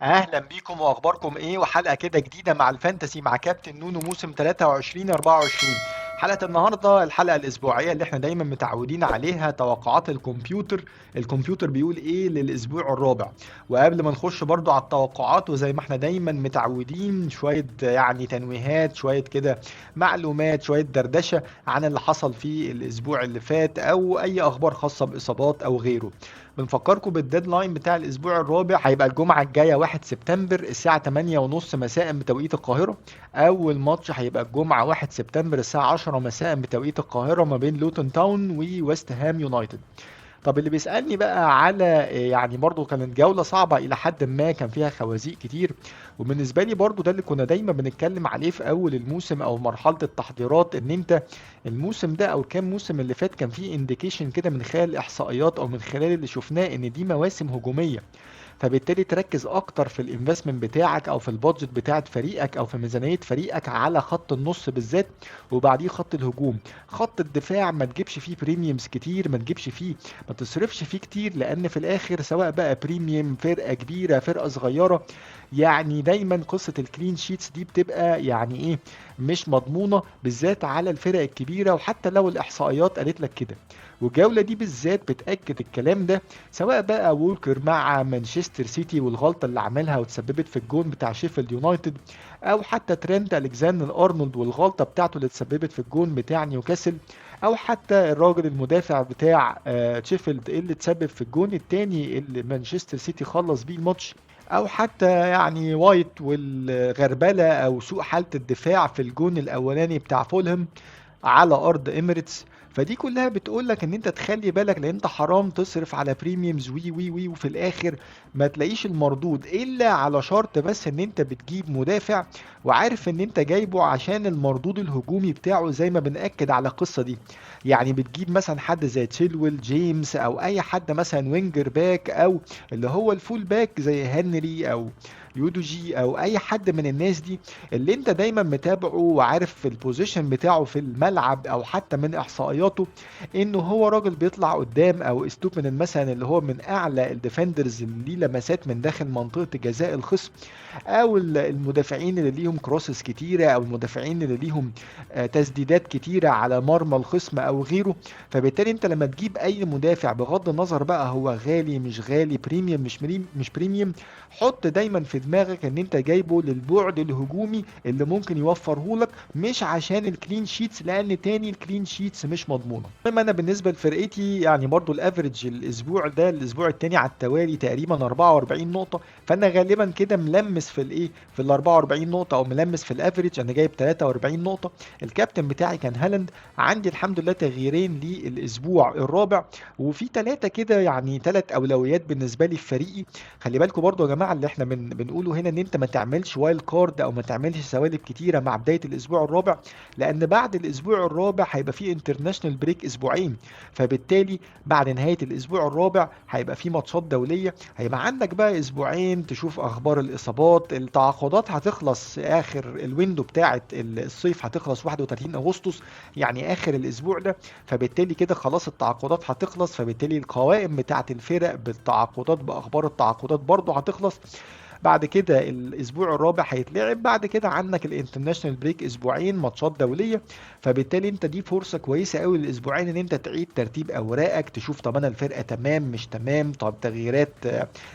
اهلا بيكم واخباركم ايه؟ وحلقه كده جديدة مع ال fantasy مع كابتن نونو موسم 23-24. حلقة النهارده الحلقة الاسبوعية اللي احنا دايما متعودين عليها، توقعات الكمبيوتر. الكمبيوتر بيقول ايه للاسبوع الرابع؟ وقبل ما نخش برضو على التوقعات، وزي ما احنا دايما متعودين، شوية يعني تنويهات، شوية كده معلومات، شوية دردشة عن اللي حصل في الاسبوع اللي فات او اي اخبار خاصة باصابات او غيره. بنفكركم بال deadline بتاع الاسبوع الرابع، هيبقى الجمعة الجاية 1 سبتمبر الساعة 8:30 مساء بتوقيت القاهرة. اول ماتش هيبقى الجمعة 1 سبتمبر الساعة 10 مساء بتوقيت القاهرة ما بين لوتون تاون وويست هام يونايتد. طب اللي بيسألني بقى على يعني برضو كانت جولة صعبة إلى حد ما، كان فيها خوازيق كتير، وبالنسبة لي برضو ده اللي كنا دايما بنتكلم عليه في أول الموسم أو مرحلة التحضيرات، إن أنت الموسم ده أو كام موسم اللي فات كان فيه indication كده من خلال الإحصائيات أو من خلال اللي شفناه إن دي مواسم هجومية، فبالتالي تركز اكتر في ال investment بتاعك او في ال budget بتاعت فريقك او في ميزانية فريقك على خط النص بالذات، وبعديه خط الهجوم. خط الدفاع ما تجيبش فيه premiums كتير، ما تجيبش فيه، ما تصرفش فيه كتير، لان في الاخر سواء بقى premium فرقة كبيرة فرقة صغيرة، يعني دايما قصة ال clean sheets دي بتبقى يعني ايه مش مضمونة بالذات على الفرق الكبيرة، وحتى لو الاحصائيات قالت لك كده. والجولة دي بالذات بتأكد الكلام ده، سواء بقى وولكر مع مانشستر سيتي والغلطة اللي عملها وتسببت في الجون بتاع شيفيلد يونايتد، أو حتى ترينت ألكسندر أرنولد والغلطة بتاعته اللي تسببت في الجون بتاع نيوكاسل، أو حتى الراجل المدافع بتاع شيفيلد اللي تسبب في الجون التاني اللي مانشستر سيتي خلص بيه الماتش، أو حتى يعني وايت والغربلة أو سوء حالة الدفاع في الجون الأولاني بتاع فولهام على أرض إميريتس. فدي كلها بتقولك ان انت تخلي بالك، لان انت حرام تصرف على premiums وي وي وي وفي الاخر ما تلاقيش المردود، الا على شرط بس ان انت بتجيب مدافع وعارف ان انت جايبه عشان المردود الهجومي بتاعه، زي ما بنأكد على القصة دي. يعني بتجيب مثلا حد زي تشيلويل جيمس او اي حد مثلا winger back او اللي هو ال full back زي هنري او يودوجي او اي حد من الناس دي اللي انت دايما متابعه وعارف ال position بتاعه في الملعب، او حتى من احصائياته انه هو راجل بيطلع قدام، او اسلوب من مثلا اللي هو من اعلى ال defenders اللي ليه لمسات من داخل منطقة جزاء الخصم، او المدافعين اللي ليهم crosses كتيرة، او المدافعين اللي ليهم تسديدات كتيرة على مرمى الخصم او غيره. فبالتالي انت لما تجيب اي مدافع بغض النظر بقى هو غالي مش غالي، premium مش premium، حط دايما في دماغك ان انت جايبه للبعد الهجومي اللي ممكن يوفره لك، مش عشان ال clean sheets، لان تاني ال clean sheets مش مضمونه. المهم انا بالنسبة لفرقتي يعني برضو ال average الاسبوع ده الاسبوع التاني على التوالي تقريبا 44 نقطة، فانا غالبا كده ملمس في الايه في ال 44 نقطة او ملمس في ال average، انا جايب 43 نقطة. الكابتن بتاعي كان هالاند. عندي الحمد لله تغييرين للاسبوع الرابع، وفي 3 كده يعني 3 اولويات بالنسبة لي في فريقي. خلي بالكم برضو يا جماعة اللي احنا بنقوله هنا ان انت ما تعملش wild card او ما تعملش سوالب كتيرة مع بداية الاسبوع الرابع، لان بعد الاسبوع الرابع هيبقى فيه international break اسبوعين، فبالتالي بعد نهاية الاسبوع الرابع هيبقى فيه ماتشات دولية، هيبقى عندك بقى اسبوعين تشوف اخبار الاصابات. التعاقدات هتخلص اخر ال window بتاعه الصيف، هتخلص 31 اغسطس يعني اخر الاسبوع ده، فبالتالي كده خلاص التعاقدات هتخلص، فبالتالي القوائم بتاعه الفرق بالتعاقدات باخبار التعاقدات برضو هتخلص. بعد كده الاسبوع الرابع هيتلعب، بعد كده عندك ال international break اسبوعين ماتشات دولية، فبالتالي انت دي فرصة كويسة قوي للاسبوعين ان انت تعيد ترتيب اوراقك، تشوف طب انا الفرقة تمام مش تمام، طب تغييرات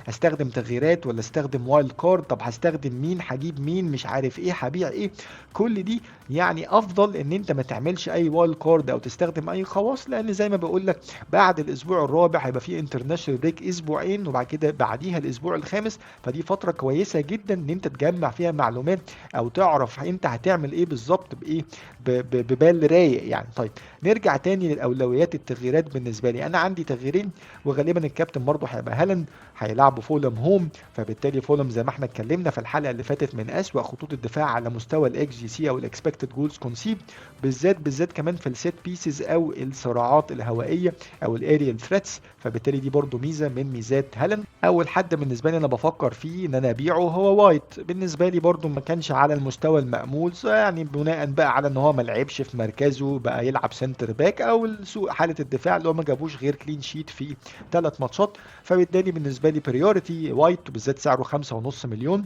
استخدم تغييرات ولا استخدم wild card، طب هستخدم مين، هجيب مين، مش عارف ايه، هبيع ايه. كل دي يعني افضل ان انت ما تعملش اي wild card او تستخدم اي خواص، لان زي ما بقول لك بعد الاسبوع الرابع هيبقى فيه international break اسبوعين، وبعد كده بعديها الاسبوع الخامس، فدي فترة كويسة جدا ان انت تجمع فيها معلومات او تعرف انت هتعمل ايه بالظبط بايه ببال رايق يعني. طيب نرجع تاني للاولويات التغييرات. بالنسبة لي انا عندي تغييرين، وغالبا الكابتن برضه هيبقى هالاند، هيلعبوا فولم home، فبالتالي فولم زي ما احنا اتكلمنا في الحلقة اللي فاتت من اسوأ خطوط الدفاع على مستوى الاكس جي سي او ال expected goals conceded، بالذات كمان في ال set pieces او الصراعات الهوائية او ال aerial threats، فبالتالي دي برضه ميزة من ميزات هالاند. اول حد بالنسبة لي انا بفكر فيه ان انا انا ابيعه هو وايت. بالنسبة لي برده ما كانش على المستوى المأمول، يعني بناء بقى على ان هو ما لعبش في مركزه، بقى يلعب center back، او سوء حاله الدفاع اللي هو ما جابوش غير clean sheet في 3 ماتشات. فبالتالي بالنسبة لي priority وايت، بالذات سعره 5.5 مليون.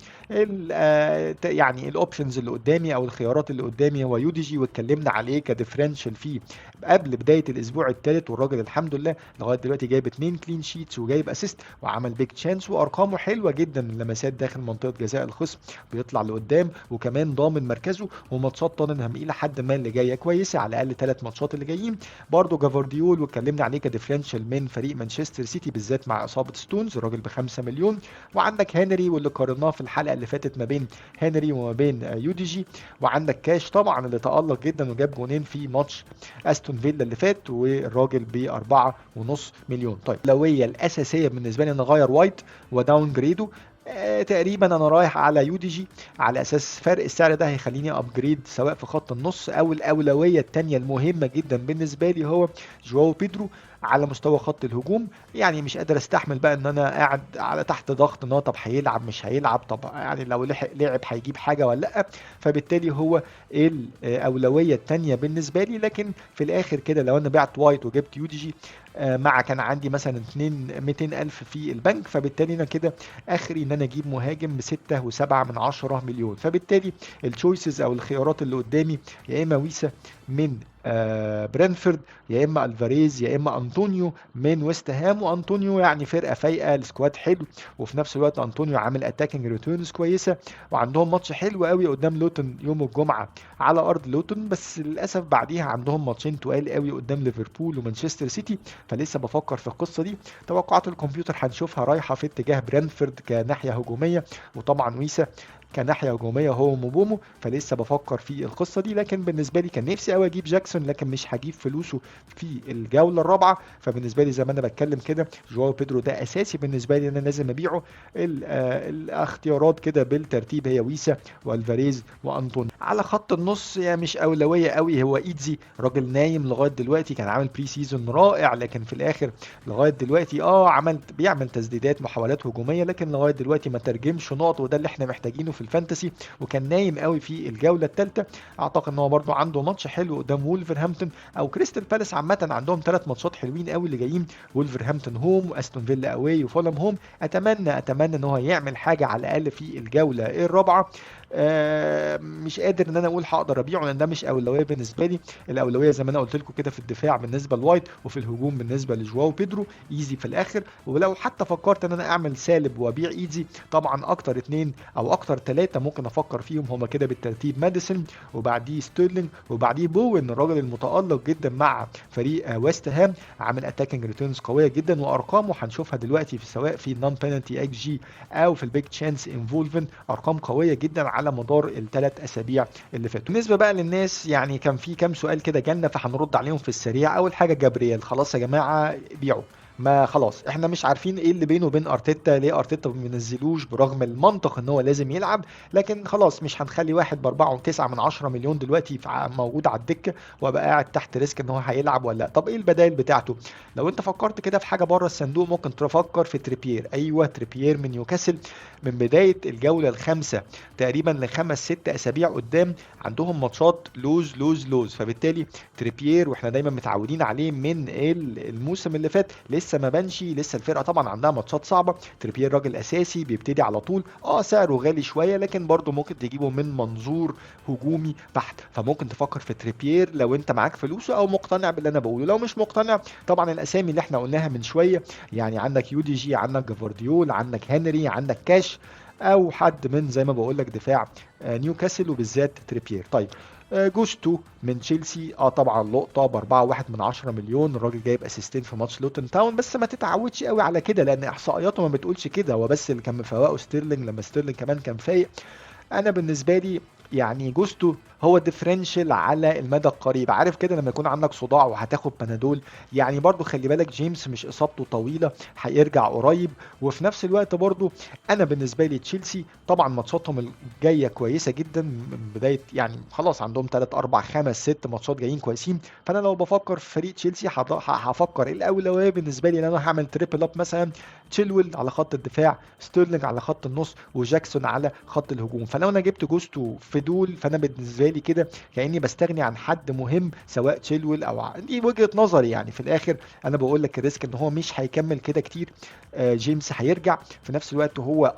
يعني ال options اللي قدامي او الخيارات اللي قدامي هو يوديجي، واتكلمنا عليه ك differential فيه قبل بداية الاسبوع الثالث، والراجل الحمد لله لغاية دلوقتي جايب 2 clean sheets وجايب assist وعمل big chance، وارقامه حلوة جدا من لمسات داخل منطقة جزاء الخصم، بيطلع لقدام وكمان ضامن مركزه. وماتشات توتنهام الى حد ما اللي جاية كويسة، على الاقل 3 ماتشات اللي جايين. برده جافارديول واتكلمنا عليه ك differential من فريق مانشستر سيتي بالذات مع اصابه ستونز، الراجل ب 5 مليون. وعندك هنري واللي قارناه في الحلقة اللي فاتت ما بين هنري وما بين يوديجي. وعندك كاش طبعا اللي تألق جدا وجاب جونين في ماتش استون فيلا اللي فات، والراجل ب 4.5 مليون. طيب الاولوية الاساسية بالنسبة لي ان اغير وايت و downgrade ه. تقريبا انا رايح على يوديجي على اساس فرق السعر ده هيخليني upgrade سواء في خط النص، او الاولوية الثانية المهمة جدا بالنسبة لي هو جواو بيدرو على مستوى خط الهجوم. يعني مش قادر استحمل بقى ان انا قاعد على تحت ضغط ان هو طب هيلعب مش هيلعب، طب يعني لو لحق لعب هيجيب حاجة ولا لا، فبالتالي هو الاولوية الثانية بالنسبة لي. لكن في الاخر كده لو انا بعت وايت وجبت يوديجي مع كان عندي مثلا 200,000 في البنك، فبالتالي انا كده اخري ان انا اجيب مهاجم ب 6.7 مليون. فبالتالي ال choices او الخيارات اللي قدامي يا اما ويسا من برينفورد، يا اما الفاريز، يا اما انطونيو من ويست هام. وانطونيو يعني فرقه فايقه، ال squad حلو، وفي نفس الوقت انطونيو عامل attacking returns كويسة، وعندهم ماتش حلو قوي قدام لوتون يوم الجمعة على ارض لوتون، بس للاسف بعديها عندهم ماتشين تقال قوي قدام ليفربول ومانشستر سيتي، فلسه بفكر في القصة دي. توقعات الكمبيوتر هنشوفها رايحة في اتجاه برينفورد كناحيه هجومية، وطبعا ويسا كناحيه هجومية هو مبومو، فلسه بفكر في القصة دي. لكن بالنسبة لي كان نفسي قوي اجيب جاكسون، لكن مش هجيب فلوسه في الجولة الرابعة. فبالنسبه لي زي ما انا بتكلم كده جواو بيدرو ده اساسي بالنسبة لي ان انا لازم ابيعه. الاختيارات كده بالترتيب هي ويسا والفاريز وانطونيو. على خط النص يعني مش اولوية قوي، هو ايدزي راجل نايم لغاية دلوقتي، كان عامل pre-season رائع، لكن في الاخر لغاية دلوقتي عمل بيعمل تسديدات محاولات هجومية، لكن لغاية دلوقتي ما ترجمش نقط، وده اللي احنا محتاجينه في ال fantasy، وكان نايم قوي في الجولة الثالثة. اعتقد ان هو برده عنده ماتش حلو قدام وولفرهامبتون او كريستال بالاس، عامة عندهم 3 ماتشات حلوين قوي اللي جايين، وولفرهامبتون home واستون فيلا away وفولهام home. اتمنى ان هو يعمل حاجة على الاقل في الجولة الرابعة. مش قادر ان انا اقول هقدر ابيعه لان ده مش اولوية بالنسبة لي. الاولوية زي ما انا قلت لكم كده في الدفاع بالنسبة لوايت، وفي الهجوم بالنسبة لجواو بيدرو ايزي في الاخر. ولو حتى فكرت ان انا اعمل سالب وابيع ايزي، طبعا اكتر 2 او اكتر 3 ممكن افكر فيهم هما كده بالترتيب ماديسون، وبعديه ستيرلينج، وبعديه بوين الراجل المتالق جدا مع فريق ويست هام، عامل attacking returns قوية جدا، وارقامه هنشوفها دلوقتي في سواء في ال non-penalty xG او في ال big chance involvement، ارقام قوية جدا على مدار ال3 اسابيع اللي فاتوا. بالنسبة بقى للناس يعني كان في كام سؤال كده جالنا فهنرد عليهم في السريع. اول حاجة جابرييل، خلاص يا جماعة بيعوا، ما خلاص احنا مش عارفين ايه اللي بينه وبين ارتيتا، ليه ارتيتا ما بينزلوش برغم المنطق ان هو لازم يلعب، لكن خلاص مش هنخلي واحد ب4.9 مليون دلوقتي موجود على الدكة وابقى قاعد تحت risk ان هو هيلعب ولا لا. طب ايه البدائل بتاعته؟ لو انت فكرت كده في حاجة بره الصندوق ممكن تفكر في تريبيير. ايوه تريبيير من نيوكاسل، من بداية الجولة الخامسة تقريبا ل5-6 اسابيع قدام عندهم ماتشات لوز لوز لوز، فبالتالي تريبيير واحنا دايما متعودين عليه من الموسم اللي فات لسه ما بانش، لسه الفرقة طبعا عندها ماتشات صعبة. تريبيير راجل اساسي بيبتدي على طول، سعره غالي شوية لكن برضه ممكن تجيبه من منظور هجومي بحت، فممكن تفكر في تريبيير لو انت معاك فلوسه او مقتنع باللي انا بقوله. لو مش مقتنع طبعا الاسامي اللي احنا قلناها من شوية، يعني عندك يوديجي، عندك جفارديول، عندك هنري، عندك كاش، او حد من زي ما بقول لك دفاع نيوكاسل وبالذات تريبيير. طيب جوستو من تشيلسي، طبعا لقطة ب 4.1 مليون، الراجل جايب assist ين في ماتش لوتن تاون، بس ما تتعودش قوي على كده لان احصائياته ما بتقولش كده، هو بس اللي كان مفوقه ستيرلينج لما ستيرلينج كمان كان فايق. انا بالنسبة لي يعني جوستو هو differential على المدى القريب. عارف كده لما يكون عندك صداع وهتاخد بنادول، يعني برضو خلي بالك جيمس مش اصابته طويلة، هيرجع قريب. وفي نفس الوقت برضو انا بالنسبة لي تشيلسي طبعا ماتشاتهم الجاية كويسة جدا من بداية، يعني خلاص عندهم 3 4 5 6 ماتشات جايين كويسين. فانا لو بفكر في فريق تشيلسي هفكر الاولوية بالنسبة لي ان انا هعمل triple up، مثلا تشيلويل على خط الدفاع، ستيرلينج على خط النص، وجاكسون على خط الهجوم. فلو انا جبت جوستو في دول فانا بالنسبة لي كده كاني بستغني عن حد مهم سواء تشيلويل او دي وجهه نظري يعني. في الاخر انا بقول لك ال risk ان هو مش هيكمل كده كتير، جيمس هيرجع في نفس الوقت. هو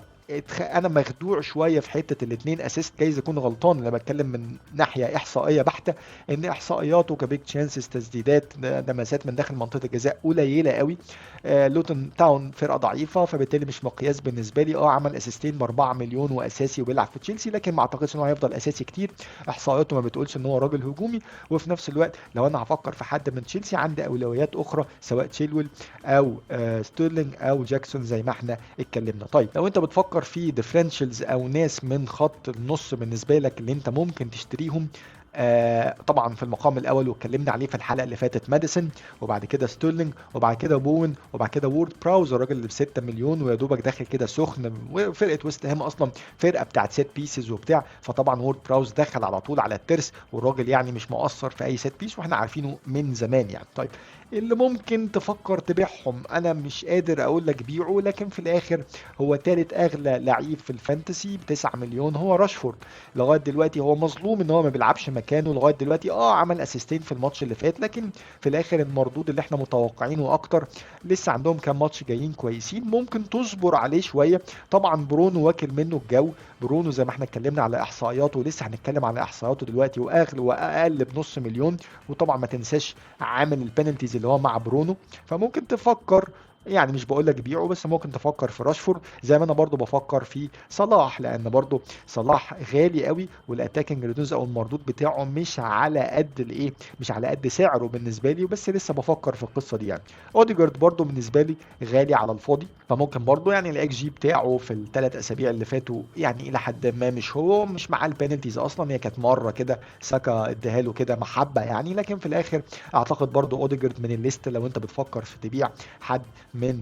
انا مخدوع شوية في حتة الاثنين assist، جايز اكون غلطان لما بتكلم من ناحية احصائية بحته، ان احصائياته ك big chances، تسديدات، لمسات من داخل منطقة الجزاء قليله قوي. لوتن تاون فرقه ضعيفة، فبالتالي مش مقياس بالنسبة لي. عمل اسيستين ب 4 مليون واساسي وبيلعب في تشيلسي، لكن ما اعتقدش ان هو هيفضل اساسي كتير. احصائياته ما بتقولش ان هو راجل هجومي. وفي نفس الوقت لو انا هفكر في حد من تشيلسي عندي اولويات اخرى سواء تشيلويل او ستيرلينج او جاكسون زي ما احنا اتكلمنا. طيب لو انت بتفكر في differentials او ناس من خط النص بالنسبة لك اللي انت ممكن تشتريهم، طبعا في المقام الاول واتكلمنا عليه في الحلقة اللي فاتت ماديسون، وبعد كده ستيرلينج، وبعد كده بوين، وبعد كده وورد براوز الراجل اللي ب 6 مليون ويا دوبك داخل كده سخن، وفرقه ويست هام اصلا فرقه بتاعت set pieces وبتاع، فطبعا وورد براوز دخل على طول على الترس، والراجل يعني مش مقصر في اي set piece واحنا عارفينه من زمان يعني. طيب اللي ممكن تفكر تبيعهم، انا مش قادر اقول لك بيعه، لكن في الاخر هو ثالث اغلى لعيب في ال fantasy ب 9 مليون هو راشفورد. لغاية دلوقتي هو مظلوم ان هو ما بيلعبش مكانه لغاية دلوقتي، عمل اسيستين في الماتش اللي فات، لكن في الاخر المردود اللي احنا متوقعينه اكتر. لسه عندهم كام ماتش جايين كويسين ممكن تصبر عليه شوية. طبعا برونو واكل منه الجو، برونو زي ما احنا اتكلمنا على احصائياته ولسه هنتكلم على احصائياته دلوقتي، واغلى واقل بنص مليون. وطبعا ما تنساش عامل ال penalties اللي هو مع برونو، فممكن تفكر يعني مش بقول لك بيعه، بس ممكن تفكر في راشفورد زي ما انا برضو بفكر في صلاح، لان برضو صلاح غالي قوي وال attacking returns او المردود بتاعه مش على قد الايه، مش على قد سعره بالنسبة لي، بس لسه بفكر في القصة دي يعني. اوديجارد برضو بالنسبة لي غالي على الفاضي، فممكن برضو يعني الاك جي بتاعه في الثلاث اسابيع اللي فاتوا يعني الى حد ما مش هو مش معاه ال penalties اصلا، هي كانت مرة كده ساكا اداها له كده محبة يعني، لكن في الاخر اعتقد برضو اوديجارد من ال list لو انت بتفكر في تبيع حد من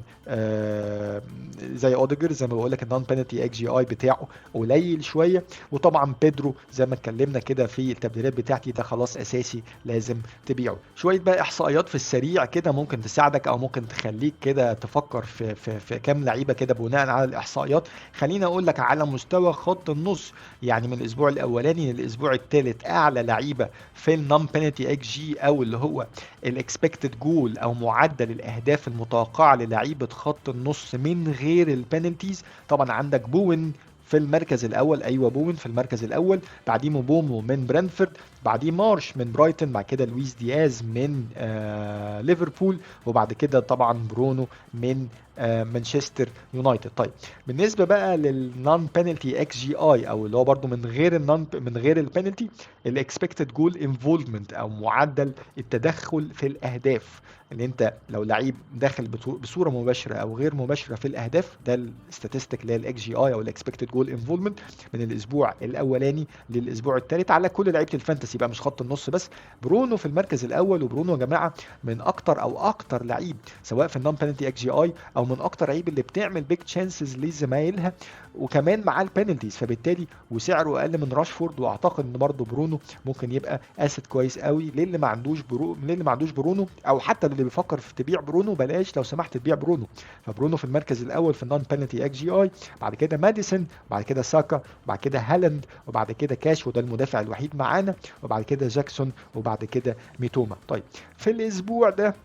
زي اوديجر، زي ما بقول لك ال non penalty xGI بتاعه قليل شوية. وطبعا بيدرو زي ما اتكلمنا كده في التبديلات بتاعتي ده خلاص اساسي لازم تبيعه. شوية بقى احصائيات في السريع كده ممكن تساعدك او ممكن تخليك كده تفكر في في في كام لعيبة كده بناء على الاحصائيات. خليني اقول لك على مستوى خط النص، يعني من الاسبوع الاولاني للاسبوع الثالث اعلى لعيبة في ال non penalty xG او اللي هو ال expected goal او معدل الاهداف المتوقعة للعيبة خط النص من غير ال penalties. طبعا عندك بوين في المركز الاول، ايوه بوين في المركز الاول، بعديه مبومو من برنتفورد، بعديه مارش من برايتون، بعد كده لويس دياز من ليفربول، وبعد كده طبعا برونو من مانشستر يونايتد. طيب بالنسبة بقى لل non penalty xGI او اللي هو برده من غير ال non من غير ال penalty، ال expected goal involvement او معدل التدخل في الاهداف، اللي انت لو لعيب داخل بصورة مباشرة او غير مباشرة في الاهداف، ده ال statistic اللي هي ال xGI او ال expected goal involvement من الاسبوع الاولاني للاسبوع الثالث على كل لعيبة ال fantasy بقى مش خط النص بس. برونو في المركز الاول، وبرونو يا جماعة من اكتر او اكتر لعيب سواء في ال non penalty xGI او من اكتر لعيب اللي بتعمل big chances لزمايلها وكمان معاه ال penalties، فبالتالي وسعره اقل من راشفورد. واعتقد ان برضه برونو ممكن يبقى asset كويس قوي للي ما عندوش للي ما عندوش برونو، او حتى اللي بيفكر في تبيع برونو بلاش لو سمحت تبيع برونو. فبرونو في المركز الاول في ال non penalty xGI، بعد كده ماديسون، بعد كده ساكا، بعد كده هالاند، وبعد كده كاش وده المدافع الوحيد معانا، وبعد كده جاكسون، وبعد كده ميتوما. طيب في الاسبوع ده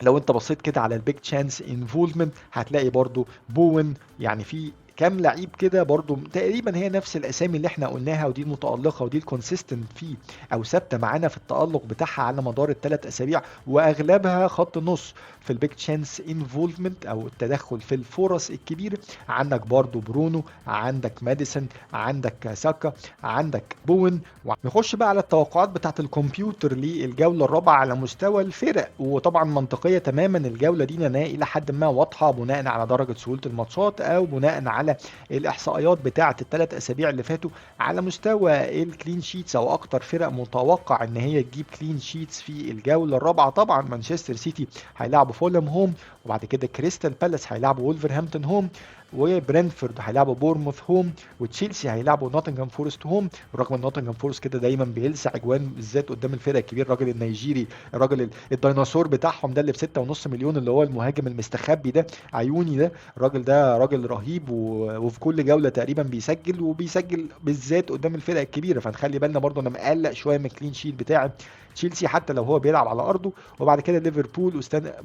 لو انت بصيت كده على ال big chance involvement هتلاقي برضو بوين، يعني في كام لعيب كده برضو تقريبا هي نفس الاسامي اللي احنا قلناها، ودي المتالقه ودي ال consistent فيه او ثابتة معانا في التالق بتاعها على مدار الثلاث اسابيع، واغلبها خط نص في ال big chance involvement او التدخل في الفرص الكبيرة. عندك برضو برونو، عندك ماديسون، عندك ساكا، عندك بوين. نخش بقى على التوقعات بتاعت الكمبيوتر للجوله الرابعة على مستوى الفرق، وطبعا منطقية تماما الجولة دي لانها الى حد ما واضحة بناء على درجه سهولة الماتشات او بناء على على الاحصائيات بتاعه الثلاث اسابيع اللي فاتوا على مستوى ال clean sheets او اكتر فرق متوقع ان هي تجيب clean sheets في الجولة الرابعه. طبعا مانشستر سيتي هيلعبوا فولهام home، وبعد كده كريستال بالاس هيلعبوا وولفرهامبتون home، وبرنتفورد هيلعبوا بورنموث home، وتشيلسي هيلعبوا نوتنغهام فورست home. رغم ان نوتنغهام فورست كده دايما بيلسع اجوان بالذات قدام الفرق الكبير، الراجل النيجيري الراجل الديناصور بتاعهم ده اللي ب 6.5 مليون اللي هو المهاجم المستخبي ده عيوني ده، الراجل ده راجل رهيب وفي كل جولة تقريبا بيسجل، وبيسجل بالذات قدام الفرق الكبيره. فنخلي بالنا برضه، انا مقلق شوية من ال clean sheet بتاع تشيلسي حتى لو هو بيلعب على ارضه. وبعد كده ليفربول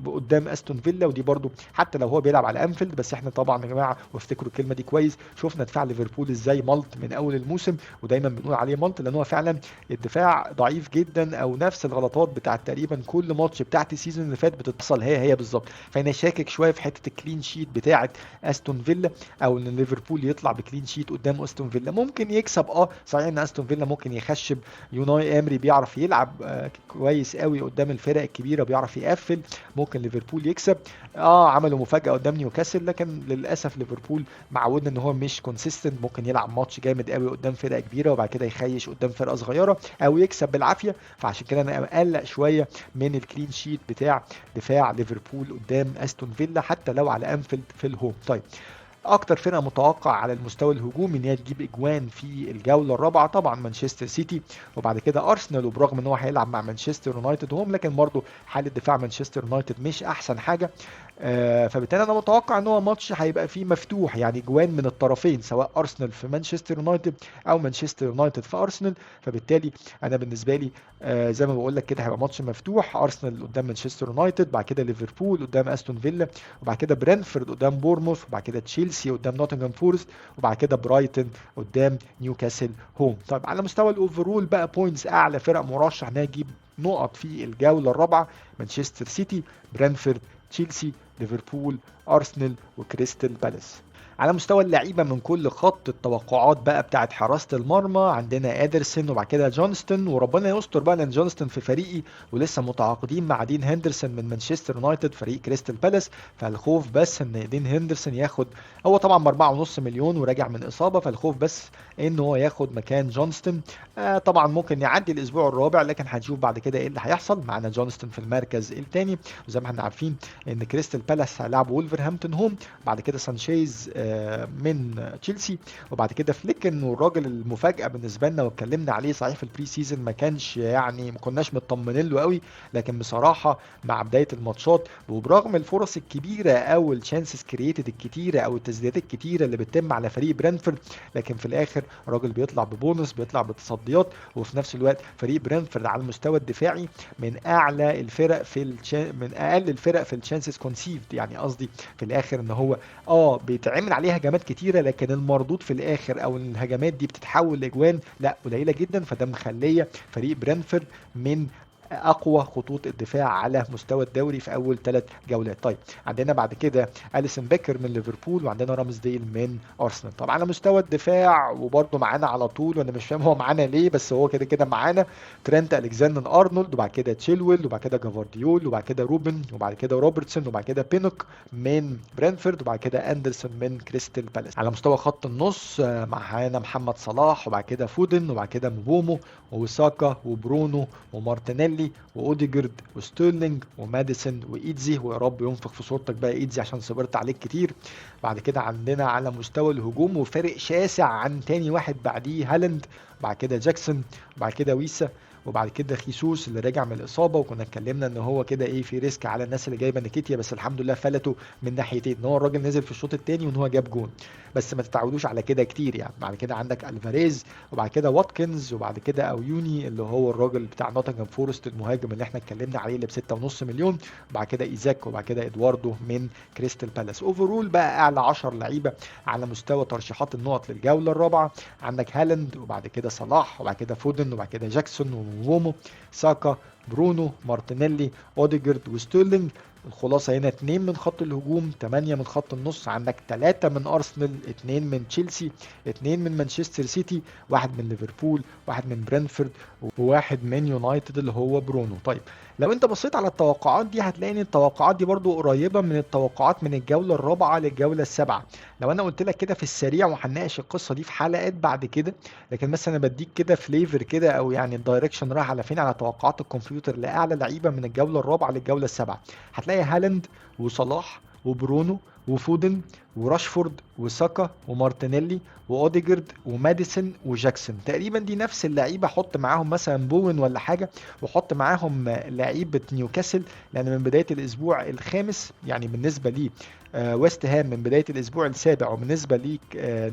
قدام استون فيلا، ودي برضو حتى لو هو بيلعب على انفيلد، بس احنا طبعا يا جماعة وافتكروا الكلمة دي كويس، شفنا دفاع ليفربول ازاي ملط من اول الموسم، ودايما بنقول عليه ملط لان هو فعلا الدفاع ضعيف جدا، او نفس الغلطات بتاعت تقريبا كل ماتش بتاعت ال season اللي فات بتحصل هي هي بالظبط. فانا شاكك شوية في حتة ال clean sheet بتاعت استون فيلا، او ان ليفربول يطلع ب clean sheet قدام استون فيلا. ممكن يكسب، صحيح ان استون فيلا ممكن يخشب، يوناي امري بيعرف يلعب كويس قوي قدام الفرق الكبيرة، بيعرف يقفل، ممكن ليفربول يكسب. عملوا مفاجاة قدام نيوكاسل، لكن للاسف ليفربول معودنا ان هو مش consistent، ممكن يلعب ماتش جامد قوي قدام فرقه كبيرة وبعد كده يخيش قدام فرقه صغيرة او يكسب بالعافية. فعشان كده انا مقلق شوية من ال clean sheet بتاع دفاع ليفربول قدام استون فيلا حتى لو على انفيلد في ال home. طيب اكتر فرقه متوقع على المستوى الهجومي ان هي تجيب اجوان في الجولة الرابعة طبعا مانشستر سيتي، وبعد كده ارسنال، وبرغم ان هو هيلعب مع مانشستر يونايتد home، لكن برضه حاله دفاع مانشستر يونايتد مش احسن حاجة. فبالتالي انا متوقع ان هو ماتش هيبقى فيه مفتوح، يعني جوان من الطرفين سواء ارسنال في مانشستر يونايتد او مانشستر يونايتد في ارسنال. فبالتالي انا بالنسبة لي زي ما بقول لك كده هيبقى ماتش مفتوح، ارسنال قدام مانشستر يونايتد، بعد كده ليفربول قدام استون فيلا، وبعد كده برنتفورد قدام بورنموث، وبعد كده تشيلسي قدام نوتنغهام فورست، وبعد كده برايتن قدام نيوكاسل home. طيب على مستوى ال overall بقى points، اعلى فرق مرشح انها تجيب نقط في الجولة الرابعة مانشستر سيتي، برنتفورد، تشيلسي، ليفربول، ارسنال، وكريستال بالاس. على مستوى اللعيبة من كل خط التوقعات بقى بتاعت حراسة المرمى عندنا ادرسون وبعد كده جونستون، وربنا يستر بقى لان جونستون في فريقي ولسه متعاقدين مع دين هندرسون من مانشستر يونايتد فريق كريستال بالاس، فالخوف بس ان دين هندرسون ياخد، هو طبعا ب 4.5 مليون وراجع من اصابه، فالخوف بس ان هو ياخد مكان جونستون. طبعا ممكن يعدي الاسبوع الرابع، لكن هنشوف بعد كده ايه اللي هيحصل. معانا جونستون في المركز الثاني، وزي ما احنا عارفين ان كريستال بالاس هيلعب وولفرهامبتون home، بعد كده سانشيز من تشيلسي، وبعد كده فليكن، والراجل المفاجاة بالنسبة لنا واتكلمنا عليه صحيح في ال pre-season ما كانش يعني ما كناش مطمنين له قوي، لكن بصراحة مع بداية الماتشات وبرغم الفرص الكبيرة او ال chances created الكتيرة او التسديدات الكتيرة اللي بتتم على فريق برنتفورد، لكن في الاخر الراجل بيطلع ببونص، بيطلع بتصديات، وفي نفس الوقت فريق برنتفورد على المستوى الدفاعي من اعلى الفرق في من اقل الفرق في ال chances conceded، يعني قصدي في الاخر ان هو بيتعمل عليها هجمات كتيرة، لكن المردود في الاخر او الهجمات دي بتتحول لاجوان لا قليله جدا، فده مخليه فريق برنتفورد من اقوى خطوط الدفاع على مستوى الدوري في اول 3 جولات. طيب عندنا بعد كده اليسون بيكر من ليفربول، وعندنا رامزديل من ارسنال. طب على مستوى الدفاع وبرده معانا على طول، وانا مش فاهم هو معانا ليه بس هو كده كده معانا ترينت الكسندر ارنولد، وبعد كده تشيلويل، وبعد كده جافارديول، وبعد كده روبن، وبعد كده روبرتسون، وبعد كده بينوك من برينفورد، وبعد كده اندرسون من كريستال بالاس. على مستوى خط النص معانا محمد صلاح، وبعد كده فودن، وبعد كده مبومو وساكا وبرونو ومارتينيلي واوديجارد وستيرلينج وماديسون وايدزي، ويا رب ينفخ في صورتك بقى ايدزي عشان صبرت عليك كتير. بعد كده عندنا على مستوى الهجوم وفارق شاسع عن تاني واحد بعديه هالاند، بعد كده جاكسون، بعد كده ويسا، وبعد كده خيسوس اللي راجع من الاصابة، وكنا اتكلمنا ان هو كده ايه في risk على الناس اللي جايبه نيكيتيا، بس الحمد لله فلتوا من ناحيتين، ان هو الراجل نزل في الشوط الثاني وان هو جاب جون، بس ما تتعودوش على كده كتير يعني. بعد كده عندك الفاريز، وبعد كده واتكنز، وبعد كده اويوني اللي هو الراجل بتاع نوتنغهام فورست المهاجم اللي احنا اتكلمنا عليه اللي ب 6.5 مليون، بعد كده ايزاك، وبعد كده ادواردو من كريستال بالاس. overall بقى اعلى 10 لعيبة على مستوى ترشيحات النقط للجوله الرابعة عندك هالاند، وبعد كده صلاح، وبعد كده فودن، وبعد كده جاكسون، ومومو، ساكا، برونو، مارتينيلي، اوديجارد، وستيرلينج. الخلاصة هنا 2 من خط الهجوم، 8 من خط النص، عندك 3 من أرسنال، 2 من تشيلسي، 2 من مانشستر سيتي، 1 من ليفربول، 1 من برينفورد، و1 من يونايتد اللي هو برونو. طيب لو انت بصيت على التوقعات دي هتلاقي ان التوقعات دي برضو قريبة من التوقعات من الجولة الرابعة للجولة السابعة. لو انا قلت لك كده في السريع، وهنناقش القصة دي في حلقات بعد كده، لكن مثلا انا بديك كده flavor كده، او يعني ال direction رايح على فين على توقعات الكمبيوتر لأعلى لعيبة من الجولة الرابعة للجولة السابعة. هتلاقي هالاند وصلاح وبرونو وفودن وراشفورد وساكا ومارتينيلي واوديجارد وماديسون وجاكسون، تقريبا دي نفس اللعيبة. حط معاهم مثلا بوين ولا حاجة، وحط معاهم لعيبة نيوكاسل، لان من بداية الاسبوع الخامس يعني بالنسبة لي ويست هام من بداية الاسبوع السابع، وبالنسبة ليك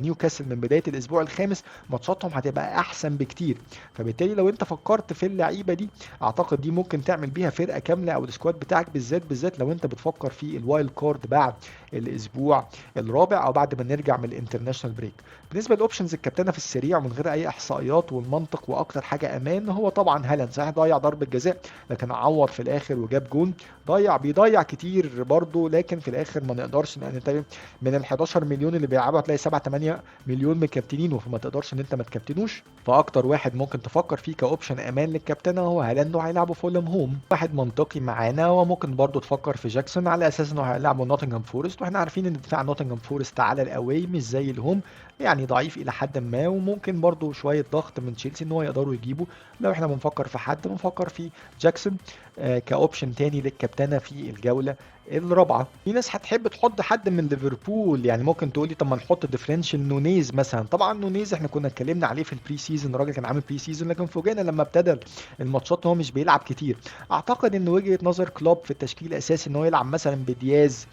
نيوكاسل من بداية الاسبوع الخامس، ماتشاتهم هتبقى احسن بكتير. فبالتالي لو انت فكرت في اللعيبة دي اعتقد دي ممكن تعمل بيها فرقه كاملة او ال squad بتاعك، بالذات لو انت بتفكر في ال wild card بعد الاسبوع الرابع او بعد ما نرجع من ال international break. بالنسبة لل options الكابتنه في السريع ومن غير اي احصائيات والمنطق واكتر حاجة امان هو طبعا هالاند، صحيح ضيع ضربه جزاء لكن عوض في الاخر وجاب جون، بيضيع كتير برضو، لكن في الاخر ما نقدرش، لان انت من ال 11 مليون اللي بيلعبوا هتلاقي 7 8 مليون مكابتنينه، فما تقدرش ان انت ما تكابتنوش. فاكتر واحد ممكن تفكر فيه ك option امان للكابتنه هو هالاند، وهيلعبوا فولهام home، واحد منطقي معانا. وممكن برضو تفكر في جاكسون على اساس انه هيلعبوا نوتنغهام فورست، واحنا عارفين ان دفاع نوتنغهام فورست على ال away مش زي ال home، يعني ضعيف الى حد ما، وممكن برضو شوية ضغط من تشيلسي ان هو يقدروا يجيبوا. لو احنا بنفكر في حد بنفكر في جاكسون ك option تاني للكابتنه في الجولة الرابعة. في ناس هتحب تحط حد من ليفربول، يعني ممكن تقولي طب ما نحط differential نونيز مثلا. طبعا نونيز احنا كنا اتكلمنا عليه في ال pre-season، الراجل كان عامل pre-season، لكن فوجئنا لما ابتدى الماتشات ان هو مش بيلعب كتير. اعتقد ان وجهه نظر كلوب في التشكيل الاساسي ان هو يلعب مثلا بدياز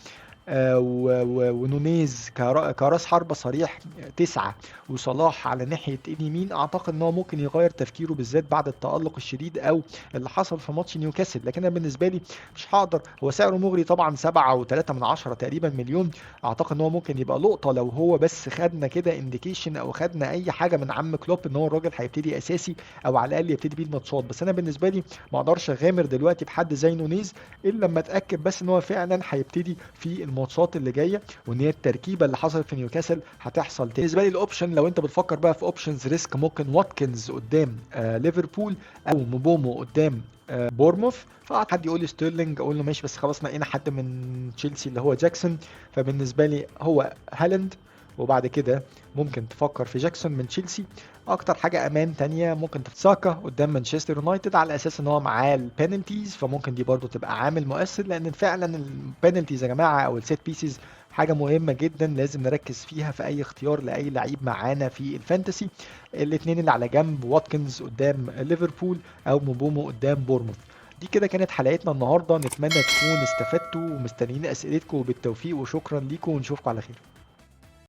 ونونيز كراس حربة صريح 9، وصلاح على ناحية اليمين. اعتقد ان هو ممكن يغير تفكيره بالذات بعد التألق الشديد او اللي حصل في ماتش نيوكاسل. لكن انا بالنسبة لي مش هقدر، هو سعره مغري طبعا 7.3 تقريبا مليون، اعتقد ان هو ممكن يبقى لقطة لو هو بس خدنا كده indication او خدنا اي حاجة من عم كلوب ان هو الراجل هيبتدي اساسي او على الاقل يبتدي بيه الماتشات. بس انا بالنسبة لي ما اقدرش اغامر دلوقتي بحد زي نونيز الا لما اتاكد بس ان هو فعلا هيبتدي في الماتشات اللي جاية، وان هي التركيبة اللي حصلت في نيوكاسل هتحصل تاني. بالنسبة لي ال option لو انت بتفكر بقى في options risk، ممكن واتكنز قدام ليفربول او مبومو قدام بورموث. فحد يقول لي ستيرلينج اقول له ماشي، بس خلاص نقينا حد من تشيلسي اللي هو جاكسون. فبالنسبه لي هو هالاند، وبعد كده ممكن تفكر في جاكسون من تشيلسي. اكتر حاجة امان تانية ممكن ساكا قدام مانشستر يونايتد على اساس ان هو معاه ال penalties، فممكن دي برضو تبقى عامل مؤثر، لان فعلا ال penalties يا جماعة او ال set pieces حاجة مهمة جدا لازم نركز فيها في اي اختيار لاي لعيب معانا في ال fantasy. الاثنين اللي على جنب واتكنز قدام ليفربول او مبومو قدام بورموث. دي كده كانت حلقتنا النهارده، نتمنى تكون استفدتوا ومستنيين اسئلتكم، وبالتوفيق وشكرا ليكم ونشوفكم على خير.